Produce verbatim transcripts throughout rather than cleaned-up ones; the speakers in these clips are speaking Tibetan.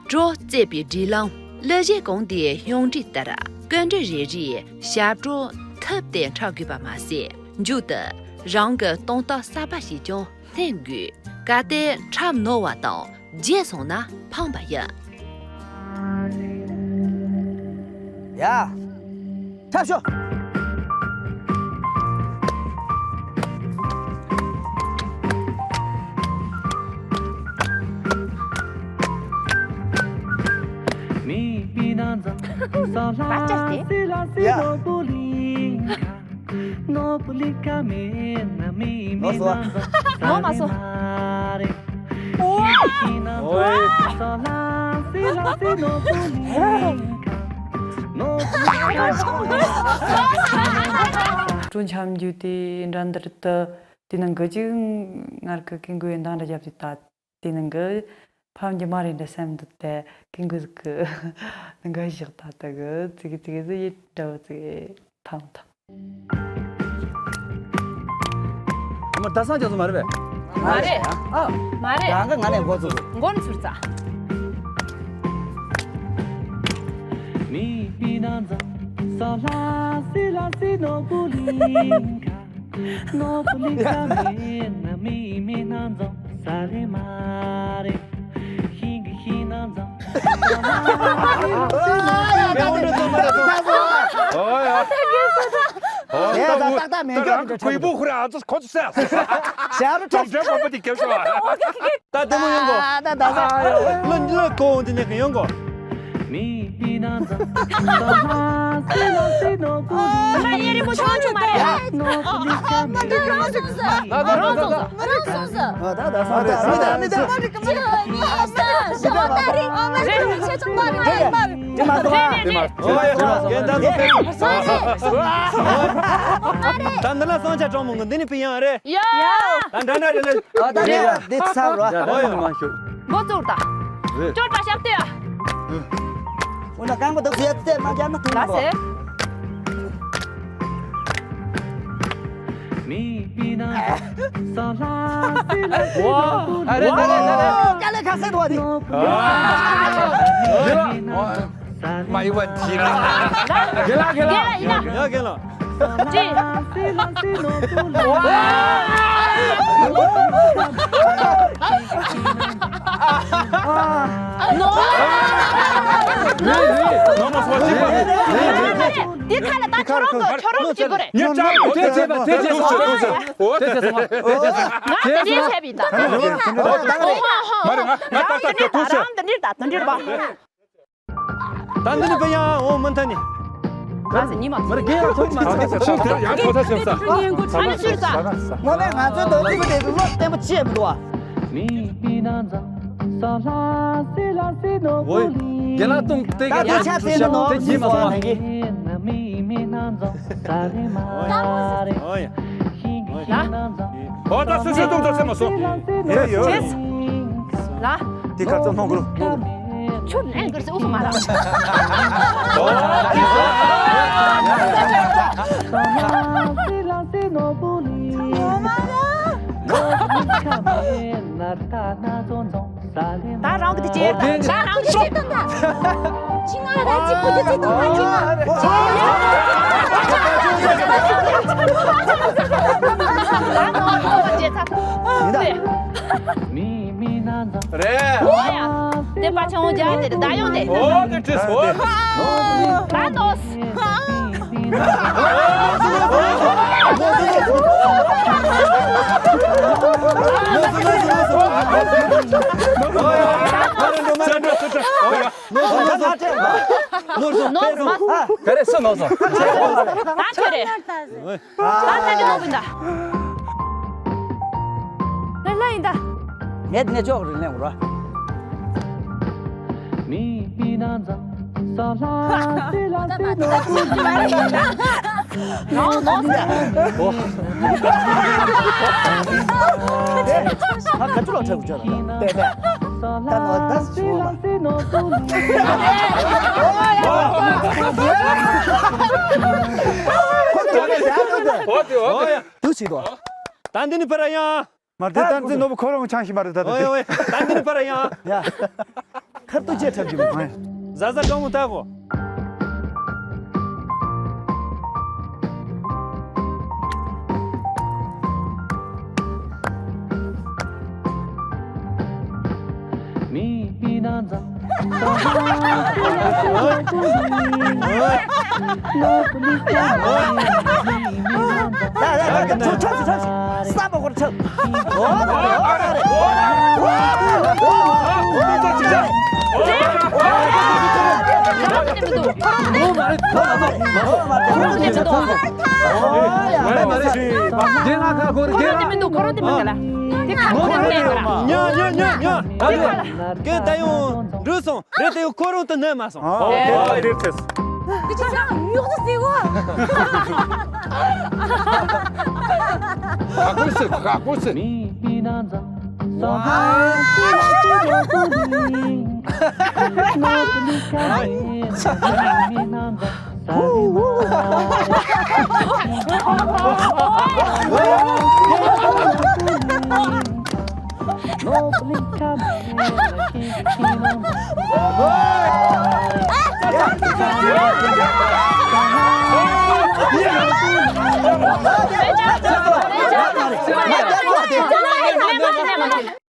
སྤྲོ་རྩེད་པའི་སྒྲིག་ལམ། གླུ་གཞས་གོང་དེའི་གཞུང་འབྲེལ་ལྟར་སྐུ་མགྲོན་རེ་རེས་ཞབས་བྲོ་ཐུབ་སྟེ་འཁྲབ་དགོས་པ་མ་ཟད། མཇུག་ཏུ་རང་གི་གཏོང་སྟངས་གསར་པ་ཞིག་ཀྱང་ལེན་དགོས། གལ་ཏེ་འཁྲབ་ནོར་བ་དང་བརྗེད་སོང་ན་ཕངས་པ་ཡིན། ཡ། འཁྲབ་ཤོག་ཡ། ནོར་སོང་། ནོར་མ་སོང་། ཨོའི། སྤྲོ་འཆམ་རྒྱུ་དེ་འགྲན་བསྡུར་དུ་དེ་ནང་གི་ཅིག་ངར་གི་ཀིང་གུའི་འདང་འདྲ་བརྒྱབ་དེ་ད་དེ་ནང་གི་ཕམ་གྱི་མ་རེད་འདྲ་སེམས་འདུག་དེ་ཀིང་གུ་ཟིག་གི་ནང་གི་བཞག་ད་ད་གི་ཙི་གི་ཙི་གི་ཟི་ཡི་འདྲ་བོ་ཙི་གི་ཐང་ཐང་། མ་ད་སང་རྒྱ་མཚོ་མ་རེད་པས། མ་རེད། ཨ། མ་རེད། རང་གི་ང་ནས་འགོ་ཚུགས་དགོས། མགོ་ནས་ཚུར་ཙ། ཨོ་ཡ། ཨོ་ཡ། ད་ད་ད་མེད་ད་རང་གི་གུས་པོ་ཁུར་ཨ་ཙི་ཁོ་ཚོ་སེ། ཞབས་བྲོ་ཅོག་འདྲེ་པོ་པོ་དེ་སྐྱབས་ཤོག་ད་ལྟད་མོ་ཡོང་གོ། ད་ད་ད་ད། ལོ་ལོ་གོ་འོང་དེ་ནས་ཡོང་གོ། ཨ་མ་ཉེ་རིང་པོ་ཆུང་ཆུང་མ་རེད། ཨ་ཨ་མ་འདི་རང་སོང་ཟེར། ད་ད་ད་ད། རང་སོང་ཟེར། རང་སོང་ཟེར། ཨ་ད་ད་སོང་ད་མི་ད་མི་ད། གཅིག་གཉིས་གསུམ་བཞི་བ་ད་རེད། ཨ་མ་རེད། ཆེ་ཆུང་མ་རེད། མ་རེད། མ་རེད། དེ་མ་སོང་ཨ། དེ་མ་སོང་། ད་འདི་ལ་སང་ཆ་གྲོང་མོ་གི་འདི་ནི་པི་ཡང་རེད། ཡ། ད་འདྲ་འདྲ་རེད་ལ། ཨ་ད་རེད་འདི་ཚར་རོ། ཡ་ད་ཡ་མ་ཤོད། མགོ་བཙུགས་དང་། རེད། སྐྱོར་པ་ཞབས་བཏོད་ཨ། འོ་ན་རྐང་པ་འདུག་ཟེར་ཏེ་མ་རྒྱབ་ན་ཐུང་ལ་གོ། ཟེར། ཨ་རེད་ད་རེད་ད་རེད། ཀ་ལེ་ཁ་སེ་དོ་དི། མ་ཡི་བ་དི་ར། གེ་ལ་གེ་ལ། ཡ་གེ་ལ། ཅི། ནོ། ནོ་མ་སོ་ཅི། འདི་ཁ་ལ་ད་ཁྱོད་རང་གི་ཁྱོད་རང་གི་གོ་རེད། ཉོ་ཅག་དེ་བྱས་པ་དེ་བྱས་སོང་། དེ་བྱས་སོང་། ང་དེ་འདྲའི་བྱས་པ་ཡིན་ད། མ་རེད་ང་ང་ད་ད་དེ་ཐུག་ཟེར། རང་དེ་འདྲའི་ད་དེ་འདྲའི་བ། ད་འདི་ནི་པེ་ཡང་འོ་མི་མཐའ་ནི། ང་ཚོ་ཉི་མ་མར་རྒྱལ་ཡང་ཐོག་མ་ཚོགས་ས་ཆུ་དེར་ཡང་ཐོག་ས་ཆུ་ས། ཨ་ནི་ཆུ་ས། ངོ་མས་ང་ཚོའི་འདོད་ཚིག་དེ་བློ་བརྟན་པོ་ཅི་ཡང་མི་འདུག་ཨ། འོ། རྒྱ་ལ་གཏོང་དེ་ག་ད་དེ་ཆ་དེ་ནི་ནོར་དེ་གྱིས་མ་སོང་བ། ནང་གི། འོ་ཡ། ལ། འོ་ད་སུ་སུ་གཏོང་ད་སེ་མ་སོང་། ཡ་ཡོ། ལ། དེ་གར་ཚོ་སྣང་གུ་རུ། ཆུ་ནས་གར་སེ་ཨུ་སུ་མ་ར། ད་རང་གི་དེ་ཅེར་ད་རང་གི་ཅེར་ད། ཅི་ང་ར་ཅི་ཁུ་ཅི་ཅི་ཏོ་ང་ཅི་ང་། ད་ནོར་ཏོ་བ་ཅེ་ཚ། རེད། ཨོ་ཡ། དེ་པ་ཆུང་རྒྱ་དེ་ད་ཡོང་དེ། ཨོ་དེ་ཁྲིས་ཨོ། ད་ནོ། ནོ་ནོ་ནོ། ག་རེ་སུ་ནོ་སོང་། ད་ཁྱོད་རེད། ད་ད་གི་ནོ་གི་ད། ལ་ལ་ཡིན་ད། ངས་དེ་ནས་ཅོག་རིང་ལེན་རོ། ནོ་ནོ། ཨ་ག་ཅུ་ལོ་ཁྲ་གུ་ཅོ་ལ་ད། ད་ནོ་ད་ཞུ་ལ། ཁོ་ཚོ་ལ་ཡ་ལོ་ད། ཨོ་དེ་ཨོ་དེ། འདུག་ཅིག་དོ། ད་འདི་ནི་པར་ཡང་། མ་རེད་དེ་ད་འདི་ནོ་བུ་ཁོ་རང་ཆང་ཞིག་མ་རེད་ད། ཨོ་ཡ་ཨོ་ཡ། ད་འདི་ནི་པར་ཡང་། ཡ། ཐར་ཏུ་བཅད་ཁྲབ་ཀྱི་མ། གཟའ་གཟའ་སྐར་མོ་ལྟ་གོ། མི་མི་ན་ཛ། ལ་ལ་ལ་ཁྲབ་ཁྲབ་ཁྲབ་ཁྲབ། ས་པ་ཁོར་ཁྲབ། ཉ་ཉ་ཉ་ཉ། རེད་དེ་ཡང་འགྲོ་སོང་། རེད་དེ་ཡང་ཁོ་རང་དུ་ནས་མ་སོང་། ཨོ་ཨོ་དེར་ཐེས། ཀི་ཅི་ཅང་ཉོག་ཏུ་ཟེར་གོ། ཁ་ཁོ་སི་ཁ་ཁོ་སི།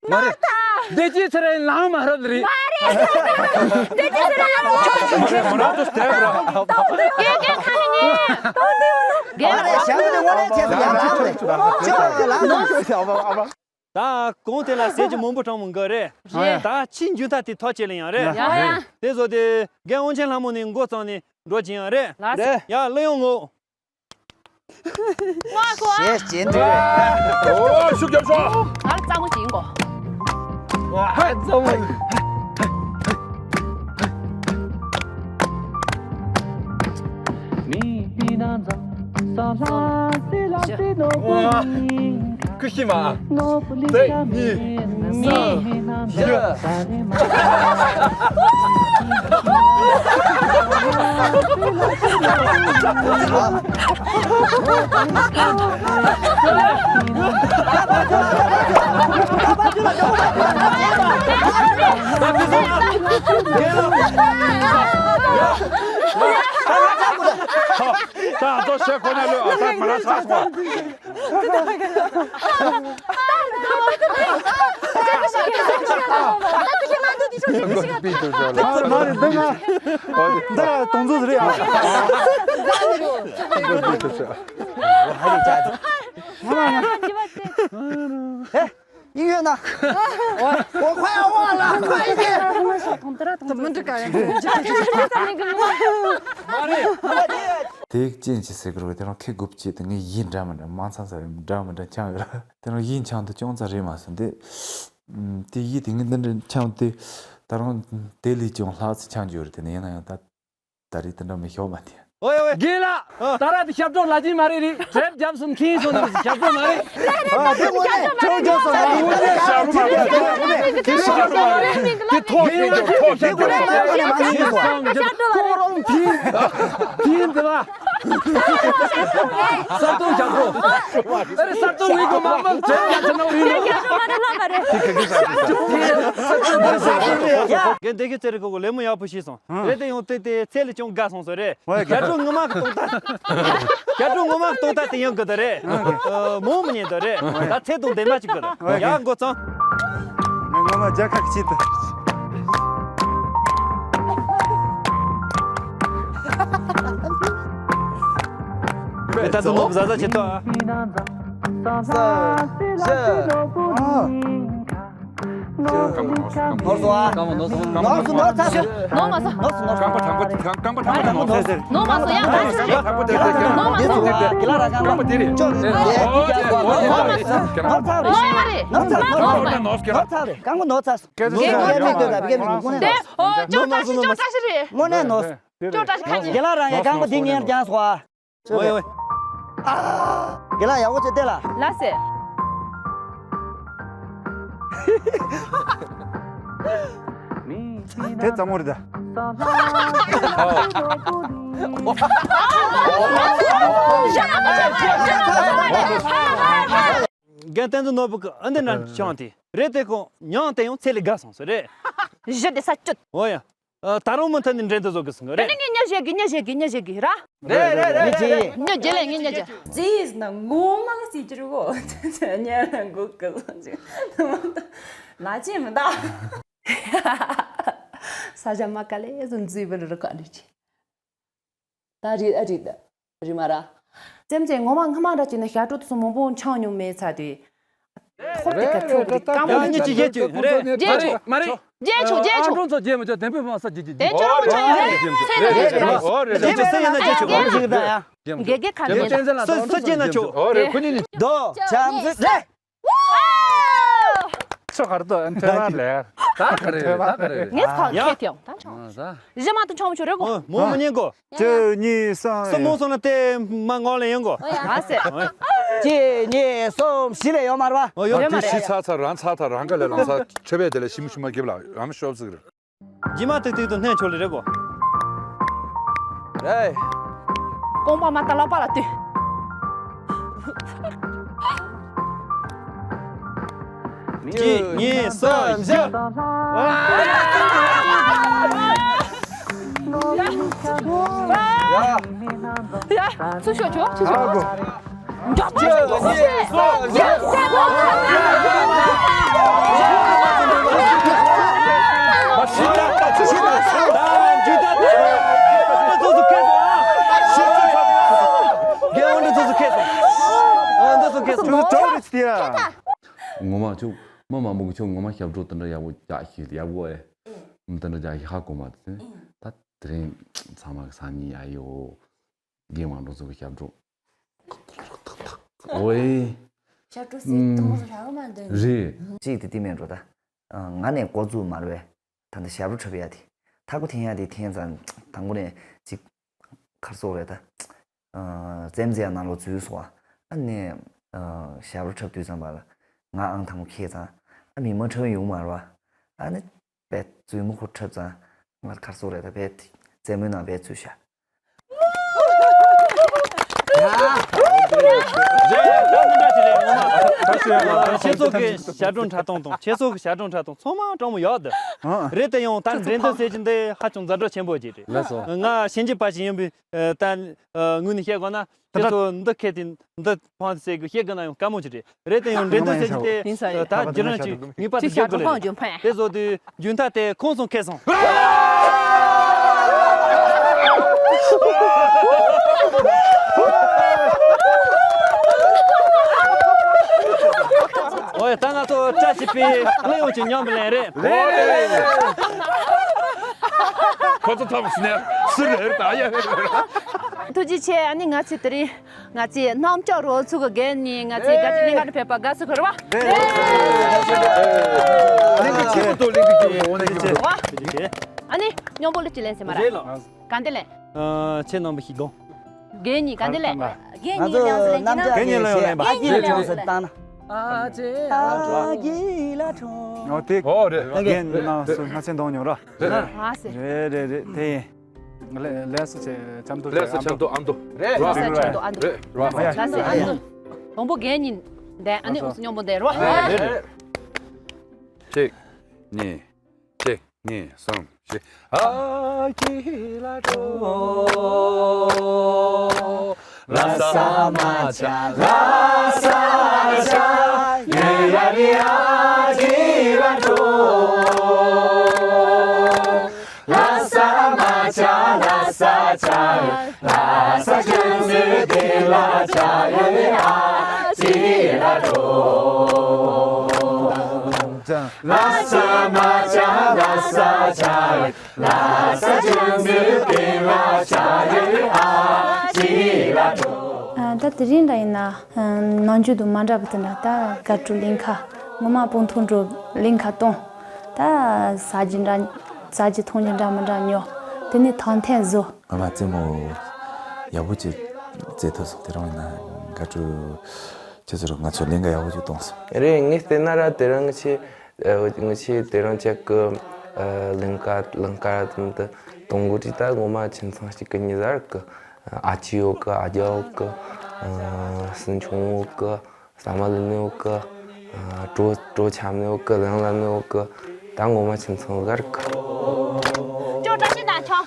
མ་རེད། བདེ་སྐྱིད་ཚེ་རིང་ལངས་མ་རབས་རེད། མ་རེད། བདེ་སྐྱིད་ཚེ་རིང་ལངས་མ་རབས་རེད། ཀེ་ཀེ་ཁ་ནི་ཉེ། མ་རེད། ཞང་ནི་ངོ་ལས་བྱས་སུ་ཡང་ལངས་རེད། ཅོ་ལ་ལངས་རེད། ད་གོང་དེ་ལ་ཟས་ཀྱི་མང་པོ་གྲངས་མང་གི་རེད། རེད། ད་ཕྱིའི་འཇུ་ཐག་དེ་ཐོག་ཆེ་ལ་ཡང་རེད། ཡ་ཡ། དེ་བཟོ་དེ་རྒན་དབང་ཆེན་ལྷ་མོ་ནས་འགོ་བརྩམས་ནས་འགྲོ་གྱི་ཡང་རེད། ལགས་སེ། ཡ་གླུ་དབྱངས་ངོ་། ཞེས་བྱས་འདུག་ཨོ་ཤུགས་རྒྱབ་ཤོག་ང་ལ་གཙང་མ་ཅིག་ཡིན་གོ། ཧ་གཙང་མ། མི་མི་ན་ཛ། ས་ལ་སི་ལ་སི་ནོ་གོ་ནི། ཀུ་ཤི་མ། ནོ་པུ་ལི་ཀ་མི། མི། ཡ། ད་ཨ་ཏོ་ཤེ་ཁོ་ན་ལོ་ཨ་ཏག་མ་ན་ཚ་སོ། མ་རེད་འདི་ང་། འདི་ལ་དོང་ཚོ་རེད་ཨ། ཧེ། 音乐呢？我快要忘了，快一点。怎么这个？ དེ་ཅན་གྱི་སེ་གུར་དེ་རང་ཁེ་དགུ་བཅུ་དེ་ངས་ཡིན་འདྲ་མི་འདྲ་མང་ཚང་ཚ་རེད་འདྲ་མི་འདྲ་འཆང་ཡོད་ར། དེ་རང་ཡིན་འཆང་དུ་ཅུང་ཙམ་རེད་མ་སོང་དེ། དེ་ཡིད་དེ་ངས་འདི་འདྲ་འཆང་དེ་ད་རང་དེ་ལས་ཀྱང་ལྷག་ཙམ་འཆང་རྒྱུ་རེད། དེ་ནས་ཡིན་ན་ཡང་ད་ད་རེས་དེ་འདྲ་མི་ཤོག་མ་དེ། ཨོ་ཡ་ཨོ་ཡ། རྒན་ལགས། ད་ར་དེ་ཞབས་བྲོ་ལ་ཅིག་མ་རེད་རེད། གྲལ་རྒྱབ་སོང་ཁྱིན་སོང་ནས་ཞབས་བྲོ་མ་རེད། ཨ་དེ་ངོ་ནས་ཁྲོ་རྒྱབ་སོང་ན་ངོ་ནས་ཞབས་བྲོ་མ་རེད། དེ་ཞབས་བྲོ་མ་རེད། དེ་ཐོག་ཁྱེར་རྒྱབ་ཐོག་ཁྱེར་རྒྱབ་སོང་། ཁོ་རང་ཕིན་ཕིན་དེ་ལ། ས་སྟོང་རྒྱག་གོ། ཨ་རེ་ས་སྟོང་ངའི་གོ་མ་མང་དྲན་རྒྱག་ཚེ་ན་རིང་ལོ། རྒན་དེ་གི་ཚེ་རིང་གོ་གོ་ལེ་མོ་ཡག་པོ་ཤེས་སོང་། རེད་དེ་ཡང་དེ་དེ་ཚེ་ལས་ཀྱང་དགའ་སོང་ཟེར་རེད། ཨོ་ཡ་རྒྱ་གྲོ་ངོ་མ་གི་སྟོང་ད། རྒྱ་གྲོ་ངོ་མ་གི་སྟོང་ད་དེ་ཡང་གི་ད་རེད། ཨོ་ཡ་རྒྱ་མོ་མི་ཉན་ད་རེད། ཨོ་ཡ་ད་ཚེ་དང་ལྡན་པ་ཅིག་གི་ད། ཨོ་ཡ་ཡ་འགོ་ཚང་། ངོ་མ་རྒྱ་ཁ་གི་ཅིག་ད། ད་དུང་ནོར་བུ་ཟ་ཟ་བྱེད་ཐུབ་ཨ། ས། ཞ། ཨ། ནོར་སོང་ཨ། ནོར་སོང་ནོར་ཚར། ནོར་མ་སོང་། ནོར་སོང་ནོར་སོང་། རྐང་པ་དང་པོ་དེ་རྐང་པ་དང་པོ་དེ་ནོར་སོང་། ནོར་མ་སོང་ཡ། རྐང་པ་དང་པོ་དེ་དེ་རྐང་པ་དེ་དེ་དེ་དེ་རྐང་པ་དེ་རེད། ཅོ་རེད། ཨོ་དེ་ཨོ་དེ་རྐང་པ་དེ་རེད། ནོར་ཚར་རེད། ནོར་ཚར་རེད། རྐང་པ་ནོར་སྐྱེ་ར། རྐང་པ་ནོར་ཚར། སྐད་ཆ་ངས་ངས་མི་འདོད་ད་བི་གའི་མི་དངོས་གནས་ནོར། དེ་ཨོ་ཅོ་བཀྲ་ཤིས་ཅོ་བཀྲ་ཤིས་རེད། དངོས་གནས་ནོར། ཅོ་བཀྲ་ཤིས་ཁ་ཉན། རྒན་ལགས་རང་ཡང་རྐང་པ་དེ་ངས་རྒྱང་སོ་ཨ། ཨོ་ཡ་ཨོ་ཡ། རྒན་ལགས་ཡག་པོ་བྱས་བལྟས་ལ། ལགས་སེ། དེ་ཙམ་མོ་རེད་ད། རྒན་བསྟན་འཛིན་ནོར་བུ་གི་ཨ་འདི་འདྲ་བྱུང་དེ་རེད་དེ་ཁོ་མྱང་དེ་ཡང་ཚེ་ལས་དགའ་སོང་ཟེར་རེད། བཞི་དེ་ས་བཅུ། འོ་ཡ། ཨ། ད་རུང་མུ་མཐུད་ནས་འགྲན་བསྡུར་བཟོ་དགོས་སོང་གི་རེད། དེ་ནས་ངས་ཉ་བཞེས་གི་ཉ་བཞེས་གི་ཉ་བཞེས་གི་ར། རེད་རེད་རེད་རེད་རེད། ཉ་བརྗེ་ལེ་ངས་ཉ་བརྗེ། རྫི་ཡིས་ན་ངོ་མ་གི་སྲིད་ཀྱི་རུ་གོ། ཉ་ན་འགུག་གི་ལོ་ཅིག་ན་ཅི་མི་ད། ས་ཆ་མ་ག་ལེ་ཟུན་རྫི་བི་རུ་ག་ནི་ཅི། ད་རི་ཨ་རི་ད། རི་མ་ར། སེམས་ཅན་ངོ་མ་སྔ་མ་འདྲ་བྱས་ན་ཞྭ་ཕྲུག་དེ་ཚོ་མང་པོ་འཆང་མྱོང་མེད་ཚ་དེ། ཐོར་དེ་ག་ཚོད་དེ་ཀམ་ཡང་གཉིས་ཀྱི་ཡེ་ཅུ་རེད། རྗེས་ཆོག་མ་རེད། རྗེས་ཆོག་རྗེས་ཆོག་ཨ་ཁྲོན་ཚོ་རྗེས་མི་ཆོག་དེ་འཕེན་མ་ས་རྗེས་རྗེས། དེ་ཅོག་རོ་ཆོག་ཡ་རེད། སེ་རེད་རེད་རེད། རྗེས་ཆོག་སེ་ཡ་ན་རྗེས་ཆོག་རྗེས་ཆོག་ད་ཡ། རྒྱལ་རྒྱལ་ཁམས་རྒྱལ་ཁམས་སུ་སུ་རྗེས་ན་ཆོག་ཨོ་རེད། ཁོ་གཉིས་ནི། རྡོ་ཆམ་ཟི་རེད། ཆོ་གར་དོ་ཨན་ཐེ་བ་ལེ། ད་ག་རེ་རེད། ད་ག་རེ་རེད། ངས་ཁ་ཡ། ཁེ་ཐེའོ་ད་ཆོ། ཨ་ད། གཞི་མ་དུ་ཆོ་མ་ཆོ་རེ་གོ། ཨོ་མོ་མ་ཉན་གོ། གཅིག་གཉིས་གསུམ། སུ་མོ་སོང་ན་དེ་མ་ངོ་ལེ་ཡོང་གོ། ཨ་སེ། གཅིག་གཉིས་གསུམ་བཞི་ལེ་ཡོང་མར་བ། ཨོ་ཡོང་། དེ་ཤི་ཚ་ཚ་རང་ཚ་ཐ་རང་ག་ལེ་རང་ཚ་ཆེ་བས་དེ་ལེ་ཤི་མུ་ཤི་མ་གེབ་ལ་རང་ཤོབ་ཟིག་རེད། ཇི་མ་ཏིག་ཏིག་ཏུ་སྣོན་ཆོག་ལེ་རེད་གོ། རེད། རྐང་པ་མ་ལྟ་ལག་པ་ལ་ལྟོས། གཅིག་གཉིས་གསུམ་བཞི། ཡ། ཚུར་ཤོག་ཆོག་ཚུར་ཤོག་འཇོག་པ་ཞིག་འཇོག་པ་ཞིག་ངོ་མ་ཁྱོད་མི་མང་པོ་གི་ཁྱོད་ངོ་མ་ཞབས་བྲོ་དེ་འདྲ་ཡག་པོ་རྒྱག་ཤེས་ཡག་པོ་ཨེ། དེ་འདྲ་རྒྱག་ཤེས་ཧ་གོ་མ་དེ་ད་དེ་རིང་ཚང་མ་གི་སང་ཉིན་ཨ་ཡོ། རྒན་དབང་འགྲོ་ཚོ་གི་ཞབས་བྲོ། ཨོའི། ཞབས་བྲོ་སི་དུ་མོ་ར་མ་འདོན། རེད། གཅིག་དེ་དེ་མེད་འགྲོ་ད། ང་ནས་འགོ་བཙུགས་མ་རེད་པས། ད་ལྟ་ཞབས་བྲོ་འཁྲབ་ཡ་དེ། ཐག་པ་འཐེན་ཡ་དེ་འཐེན་ཙང་དང་པོ་ནས་གཅིག་ཁར་སོག་རེད་ད། རྩེད་མོ་རྩེ་ཡ་ནང་ལོགས་འཛུལ་སོང་བ། ཨ་ནས་ཞབས་བྲོ་འཁྲབ་དུས་ཙམ་པ་ལ་ང་ཨང་དང་པོ་ཁེལ་ཙང་ཨ་མི་མ་འཁྲབ་ཡོང་མ་རེད་པ། ཨ་ནི། པས་བཙུན་མོ་ཁོ་འཁྲབ་ཙང་ང་ཁར་སོག་རེད་ད་པས་རྩེད་མོའི་ནང་པས་བཙུད་ཤག་ཁྱེད་ཚོ་གི་ཞབས་བྲོ་འཁྲབ་སྟངས་དང་ཁྱེད་ཚོ་གི་ཞབས་བྲོ་འཁྲབ་སྟངས་ཚང་མ་སྤྲང་མོ་ཡག་འདུག་རེད་དེ་ཡང་ད་འགྲན་བསྡུར་ཟེར་གྱི་འདི་ཧ་ཅང་ཛ་དྲག་ཆེན་པོ་ཅིག་རེད། ང་ཞིབ་འཇུག་པ་ཞིག་ཡིན་པའི་ད་ངོས་ནས་བཤད་དགོས་ན། ཁྱེད་ཚོ་འདི་ཁེ་དེ་འདི་ཕང་ཟེར་གི་བཤད་གི་ན་ཡང་དཀའ་མོ་ཅིག་རེད། རེད་དེ་ཡང་འགྲན་བསྡུར་ཟེར་གི་དེ་ད་བརྒྱུད་རིམ་ཅིག་ངེས་པར་དུ་བརྒྱུད་དགོས་རེད། དེ་བཟོ་དུས་རྒྱུན་མཐའ་དེ་ཁོང་སོང་ཁེ་སོང་། ཨོ་ཡ་ད་ང་ཚོ་བཀྲ་ཤིས་པའི་གླུ་ཡོང་ཅིག་མཉམ་དུ་ལེན་རེད། ཁོ་ཚོ་ཐོབ་སི་ནས་སུ་རེད་ད་ཡ། ཐུགས་རྗེ་ཆེ། ཨ་ནི་ང་ཚོས་དེ་རིང་ང་ཚོའི་རྣམ་དཔྱོད་རོལ་ཚུགས་ཀྱི་རྒན་ནི་ང་ཚོའི་དགའ་སྤྲོ་གླིང་ག་ནས་ཕེབས་པ་དགའ་བསུ་ཁུར་བ། གླིང་ག་ཆེན་པོ་དང་གླིང་ག་ཆེན་པོ་འོ་ན་ཆེན་པོ། ཨ་ནི་སྙོམས་པོ་གླུ་ཅིག་ལེན་ཟེར་མ་ར། ག་འདི་ལེན། ཁྱེད་རྣམ་པ་ཞིག་དགོངས། རྒན་ནི་ག་འདི་ལེན། རྒན་ནི་ལེན་ཟེར་ལེན་གྱི་ན། རྒན་ནི་ལེན་ཡོང་ལེན་པ། ཨ་ཅེ་ཨ་ཅེ་ཨ་ཅེ་ལ་ཁྲོ། ཨོ་དེ། ཨོ་རེད། རྒན་ནང་སུ་ང་ཚོ་འདོང་ཉོ་ར། རེད། ཨ་སེ། རེད་རེད་རེད་དེ་ཡིན། ལེ་ལེ་སུ་ཆེ་ཆམ་དུ་ལེ་སུ་ཆམ་དུ་ཨམ་དུ། རེད། ལེ་སུ་ཆམ་དུ་ཨམ་དུ། རེད། ལེ་སུ་ཨམ་དུ། དང་པོ་རྒན་ནི་འདས་ཨ་ནི་ཨོ་སུ་སྙོམས་པོ་འདས་རོ། རེད་རེད། གཅིག་གཉིས། གཅིག་གཉིས། གསུམ། བཞི། ཨ་ཁྱི་ལ་འགྲོ། ལ་ས་མ་ཆ་ལ་ས་ཆ་ཡ་ཡ་རི་ཨ་ཁྱི་ལ་འགྲོ། ལ་ས་མ་ཆ་ལ་ས་ཆ་ལ་ས་ཆ་ཟེར་དེ་ལ་ཆ་ཡ་རི་ཨ་ཁྱི་ལ་འགྲོ། ལ་ས་མ་ཆ་ལ་ས་ཆ་ལ་ས་ཆ་ཟེར་དེ་ལ་ཆ་ཡ་རི་ཨ་ཁྱི་ལ་འགྲོ། ད་དེ་རིང་འདྲ་ཡིན་ན་ནམ་རྒྱུན་དང་མ་འདྲ་བ་དེ་འདྲ་ད་དགའ་སྤྲོ་གླིང་ག་ངོ་མ་སྤུན་ཐུང་འགྲོ་གླིང་ག་གཏོང་། ད་ཟ་རྒྱུ་འདྲ་ཟ་རྒྱུ་འཐུང་རྒྱུ་འདྲ་མི་འདྲ་ཉོ། དེ་ནས་ཐང་ཐན་བཟོ། ང་མ་རྩེད་མོ་ཡག་པོ་ཅིག་རྩེད་ཐུབ་སོང་། དེ་རིང་ཡིན་ན་དགའ་སྤྲོ་ཁྱེད་ཚོ་ང་ཚོ་གླིང་ག་ཡག་པོ་ཅིག་གཏོང་སོང་། རེད། ངས་བལྟས་ན་ར་དེ་རིང་ངི་ཆེ་ངི་ཆེ་དེ་རིང་ཅག་གི་གླིང་ག་གླིང་ག་ར་དེ་འདི་གཏོང་གོ་དྲིས་ད་ངོ་མ་ཁྱིམ་ཚང་གཅིག་གི་མྱི་ཟེར་གི། ཨ་ཅེ་ཡོད་གི། ཨ་རྒྱ་ཡོད་གི། སྲིན་ཆུང་ཡོད་གི། ཟ་མ་ལི་ནི་ཡོད་གི། གྲོ་གྲོ་ཆམ་ནི་ཡོད་གི། གླང་ལ་ནི་ཡོད་གི། ད་ ད་ངོ་མ་ཁྱིམ་ཚང་ག་རེ་ག་ཅོ་བཀྲ་ཤིས་གནང་ཆོག